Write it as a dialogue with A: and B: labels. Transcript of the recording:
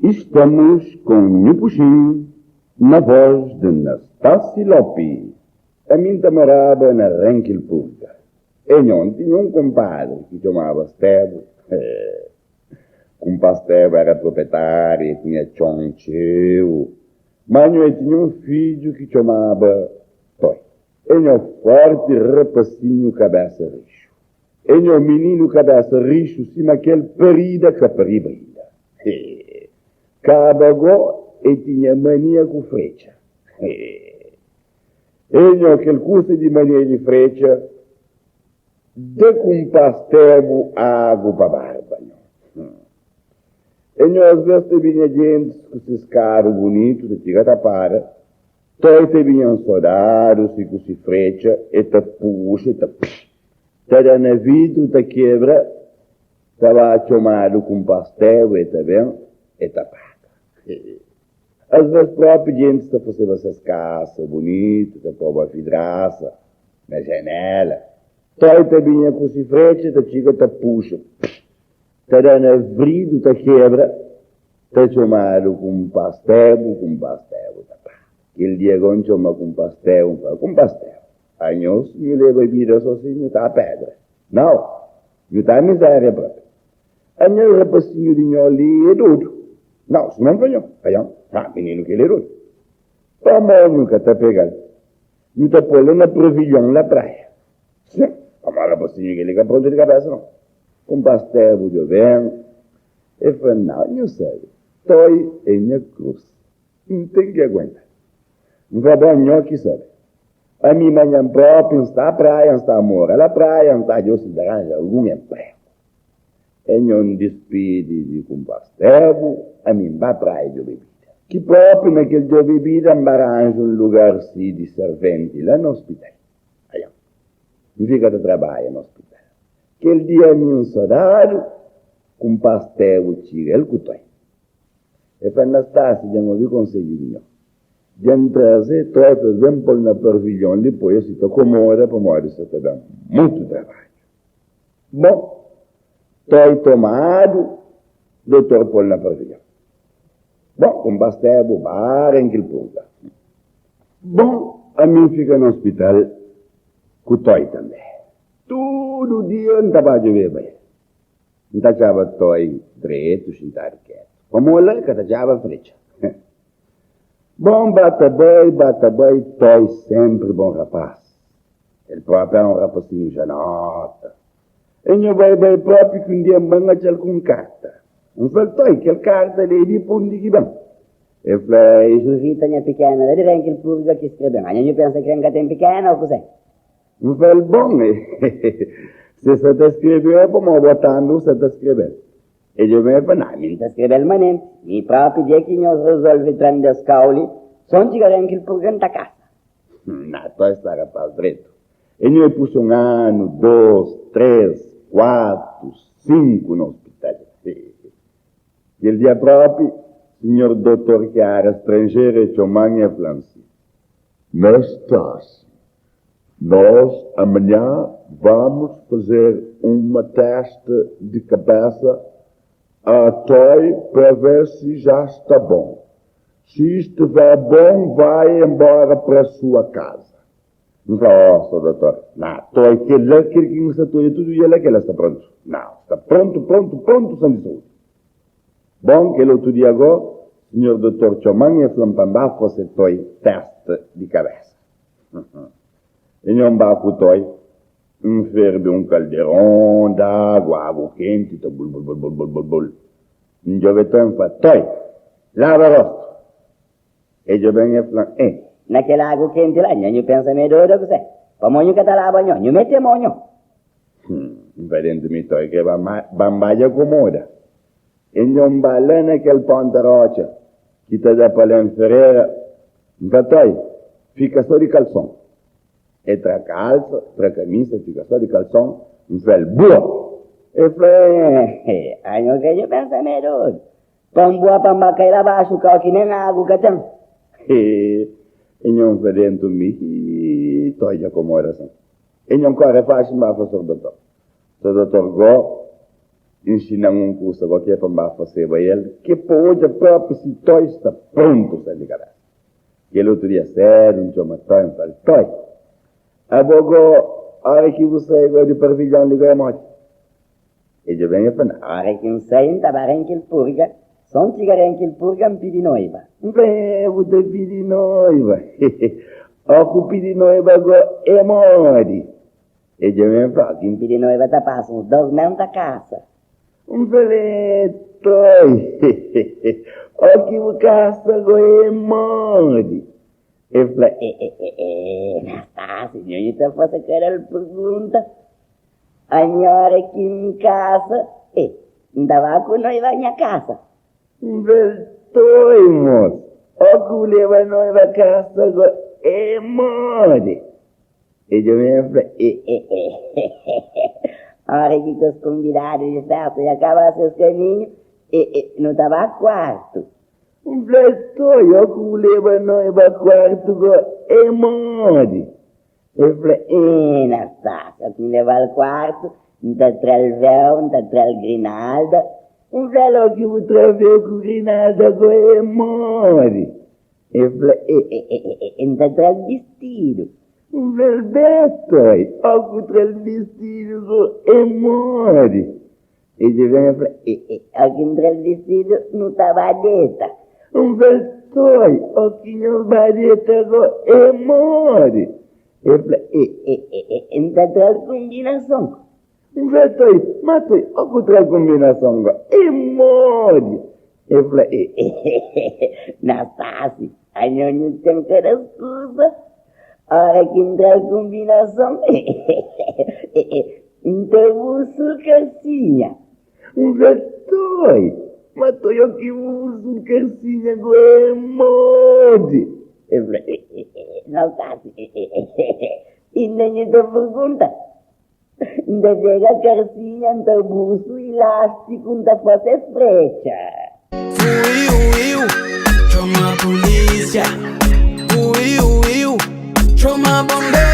A: Estamos com Nhu Puxin na voz de Nastassi Lopi. Ami N ta moraba na Renkel Purga. E nho N tinha un kunpadri ki txomaba Stebu. Kunpa Stebu éra propetáriu, e tinha txon txeu. Má nho e tinha un fidju ki txomaba Toi. E nho fórti rapasinhu kabésa rixu. E nho mininu kabésa rixu sima kel parida ka pariba inda. Hee! Kaba go e tinha mania ku fretxa. Hee! E nho kel kusa di mania di fretxa da kunpá Stebu agu pa barba nho. Hum! E nho asves ta binha djentis ku ses karu bunitu ta txiga ta para. Toi ta binha nsodadu si ku si fretxa e ta puxa e ta psh ta da na vidru ta kebra ta ba txomadu ku un pastebu e ta ben e ta paga. Asves propi djentis ta faseba ses kasa bunitu ta poba vidrasa na janela. Toi ta binha ku si fretxa ta txiga ta puxa psh ta da na vridu ta kebra Ta txomadu kunpá Stebu, kunpá Stebu ta paga. Kel dia go N txoma kunpá Stebu, N fla, Kunpá Stebu, anhos nhu leba bida so si nhu ta pedra. Nau, nhu ta mizeria propi. Anhos rapasinhu di nho li e dodu. Nau, suma N fla nho, aion, ha, mininu kel e dodu. Pamó nhu ka ta pega-l, nhu ta pô-l la na pravilhon la praia. Sin, pamó rapasinhu kel li ka prontu di kabesa nau. Kunpá Stebu djo ben. El fla, Nau, nhu sabe, Toi é nha krus. N ten ki aguenta. N fla, Bon, nho ki sabe. Ami manhan propi N sta praia, N sta mora la praia, N ta djosi di ranja algun enpregu. E nho N dispidi di kunpá Stebu, ami N ba praia djobe bida. Ki propi na kel djobe bida N ba ranja un lugar si di serventi la na ospital. Aian, N fika ta trabadja na ospital. Kel dia ami N sodadu ku N pastebu txiga el ku Toi. El fla, Nastasi, dja N obi konsedju di nho. Dja N traze Toi pa es ben pô-l na parvilhon li, poi es si ta komoda pamodi sa ta da mutu trabadju. Bon, Toi tomadu, dotor pô-l na parvilhon. Bon, ku N pastebu bara en kel purga. Bon, ami N fika na ospital ku Toi tanbe. Tudu dia N ta ba djobeba el. N ta atxaba Toi dretu, xintadu ketu. Pamó la el ka ta atxaba fretxa. Bon, ba ta bai, ba ta bai, Toi senpri bon rapás. El propi éra un rapasinhu janota. E nho bai bai propi ki un dia N ba N atxa-l ku un karta. N fla-l, Toi, kel karta li é di pa undi ki ben? El fla, É
B: Juvita, nha pikena, la di Renkel Purga ki skrebe-m. Anha nhu pensa ki N ka ten pikena ô kuzê?
A: N fla-l, Bon, si sa ta skrebe é pamodi bo tambi bu sa ta skrebe-l. E djobe-m el fla,
B: Na, mi N ta skrebe-l manenti. Mi propi dia ki nhos rezolve tra-m des kau li, so N txiga Renkel Purga N ta kasa.
A: Na, toi sta rapaz dretu. E nho e puxa un anu, dos, tres, kuatu, sinku na ospital. Kel dia propi, sinhor dotor ki éra stranjeru e txoma-m e fla-m si.
C: Nastasio, nós amanhã vamos fazer uma teste de cabeça a Toy para ver se já está bom. Se estiver bom, vai embora para sua casa.
A: N fla, Ó, sô dotor, na, Toy, kel-la, kel ki N sta ta odja tudu dia la, kel-la sta prontu. Nau, sta prontu, prontu, prontu, san di saúdi. Bon, kel otu dia gó, sinhor dotor txoma-m i el fla-m pa N ba fase Toi test di kabésa. I nho N ba ku Toi, N ferbe un kalderon d'agu, agu kenti ta bul-bul-bul-bul-bul-bul. N djobe Toi, N fla, Toi, laba rostu! E djobe-m el fla-m, E!
B: Na kel agu kenti la, nha nhu pensa ma é dodu ô kuzé? Pamó nhu ka ta laba nho, nhu mete mô nho.
A: N fla dentu mi, Toi kre ba N badja komoda. E nho N ba la na kel ponta rotxa ki ta da pa Len Ferera, N fla, Toi, fika so di kalson. E tra kalsa, tra kamisa, fika so di kalson. N fla-l, Bua!
B: E fla, E! Anho kre nhu pensa ma é dodu. Pa N bua pa N ba kai la baxu kau ki nen agu ka ten.
A: E nho N fla dentu mi, Ii, Toi dja komoda san. E nho N kore faxi N ba fla sor dotor. Sor dotor go. Inxina-m un kusa go ki é pa N ba faseba el, ki é pa odja propi si Toi sta prontu sai di kabesa. Kel otu dia sedu, N txoma Toi, N fla-l, Toi, abo go, ora ki bu sai go di parvilhon li go é modi? E dja ben e fla, Na
B: ora ki N sai, N ta ba renki-l purga, so N txiga renki-l purga, N pidi noiba.
A: N fla, E, bu ta pidi noiba? Ó ku pidi noiba go é modi?
B: E dja ben fla, Ó ki N pidi noiba ta pasa uns dos mes N ta kasa.
A: N fla, E, toi, ó ki bu kasa go é modi?
B: E fla, E, e, e, e, Nastásiu, nho nhu ta fase kada-l pergunta. Anha ora ki N kasa, e, N ta ba ku noiva nha kasa.
A: N fla-l, Toi, mos, ó ku bu leba noiva kasa go, é modi? E djobe-m e fla, E,
B: e, e, ora ki kes konvidadu di festa dja kaba ses kaminhu, e, e, nu ta ba kuartu.
A: N fla-l, Toi, ó ku bu leba noiva kuartu go, é modi?
B: El fla, Ê, Nastásia, ku N leba-l kuartu, N ta tra-l véu, N ta tra-l grinalda.
A: N fla-l, Ó ki bu tra véu ku grinalda go é modi? El fla,
B: Ê, ê, ê, ê, ê, N ta tra-l bistidu.
A: N fla-l, Beto, oi, ó ku tra-l bistidu go é modi?
B: El dja ben, el fla, Ê, ê, ó ki N tra-l bistidu, nu ta ba deta.
A: N fla-l, Toi, ó ki nhos ba deta go é modi? El fla,
B: Ê, ê, ê, ê, N ta tra-l konbinason.
A: N fla, Toi, ma toi, ó ku tra-l konbinason go é modi? El fla,
B: Ê, ê, ê, ê, Nastásiu, anho nhu ten kada skuza. Ora ki N tra-l konbinason, ê, ê, ê, ê, N ta busu karsinha.
A: N fla, Toi, ma toi o ki busu karsinha go é modi?
B: El fla, E, e, e, nau kasi, e, e, e, e, inda nhu ta pergunta. N ta pega karsinha, N ta busu ilástiku, N ta fase frexa.
D: Uiu, uiu, txoma pulísia. Uiu, uiu, txoma bonberu.